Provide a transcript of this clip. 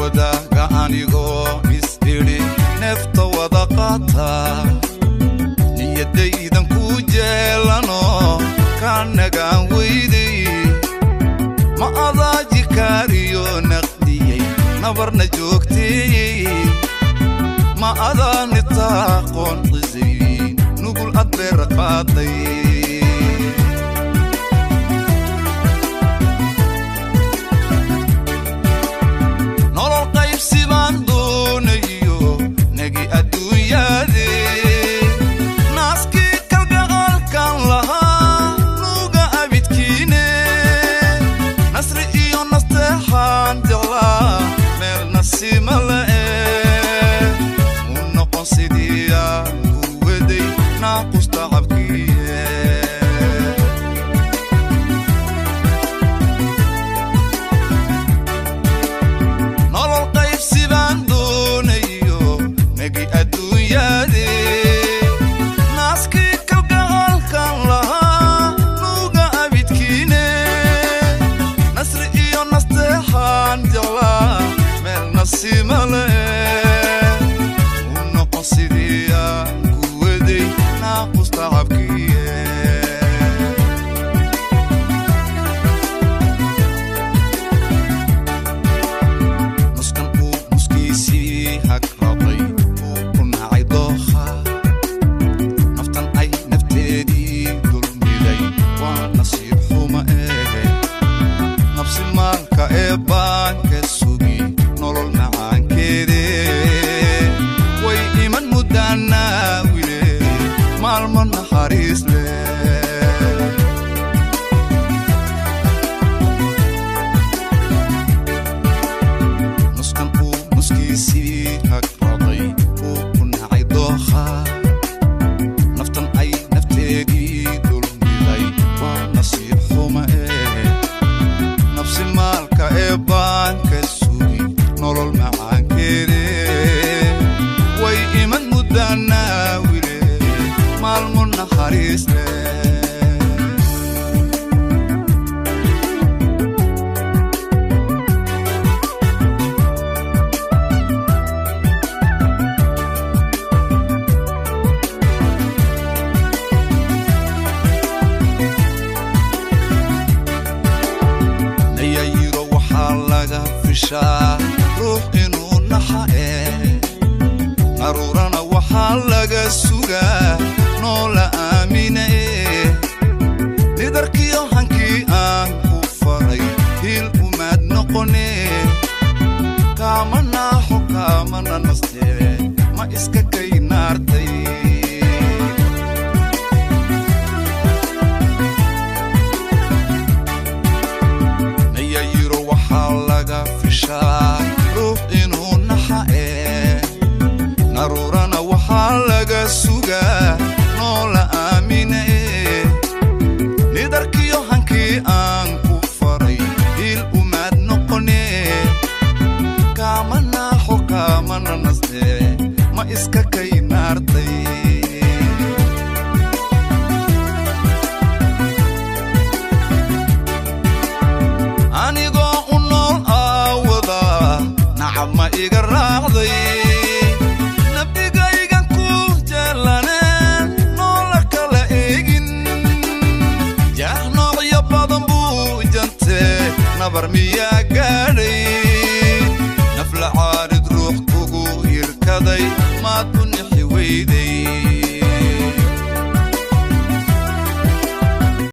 Wadaaga anigoo is-idhi neefta wada qaata, niyadaydan ku jeelano kaanagaan weyday. Ma adaa jikaariyo naqdiyey nabarna joogteeyey? Ma adaa nitaaqoon qisayn nugul adbeer qaaday? Nolol qaybsi baan doonayo nagi adduunyaade, naaskii kalgacaalkan lahaa nuuga abidkiine. Nasri iyo nasteexaan jeclaa meel nasiima la'e, mu noqon sidii aan ku weday naaqusta cabkiye. Nolol qaybsi baan doonayo nagi adduunyaade, naaskii kalgacaalkan lahaa nuuga abidkiine. Nasri iyo nasteexaan jeclaa meel nasiima leh, u noqon sidii aan ku weday naaqusta cabkiye. Nuskan uu nuskiisii hagrabay uu ku nacay dookha, naftan ay nafteedii dulmiday waa nasiib xuma ee. Nabsi maalka ee baanka sugi nolol macaankeede, way iman muddaanaa wile maalmo naxariis leh. Nuskan uu nuskiisii hagrabay uu ku nacay dookha, naftan ay nafteedii dulmiday waa nasiib xuma ee. Nabsi maalka ee baanka sugi nolol macaankeede, way iman muddaanaa wile maalmo naxariis leh. Nayayiro waxaa laga fishaa ruux inuu naxa ee, naruurana waxaa laga sugaa noola aamina ee. Nidarkiyo hankii aan ku faray hiil umaad noqone, kaama naaxo kaamana nastee ma iska kaynaartay? Nayayiro waxaa laga fishaa ruux inuu naxa ee, naruurana waxaa laga sugaa noola aamina ee. Nidarkiyo hankii aan ku faray hiil umaad noqone, kaama naaxo kaamana nastee ma iska kaynaartay? Anigoo u nool aawada nacab ma iga raacday? Nabdigaygan ku jeelaneen noola kala eegin, jaah noocyo badan buu jantee nabar miyaa?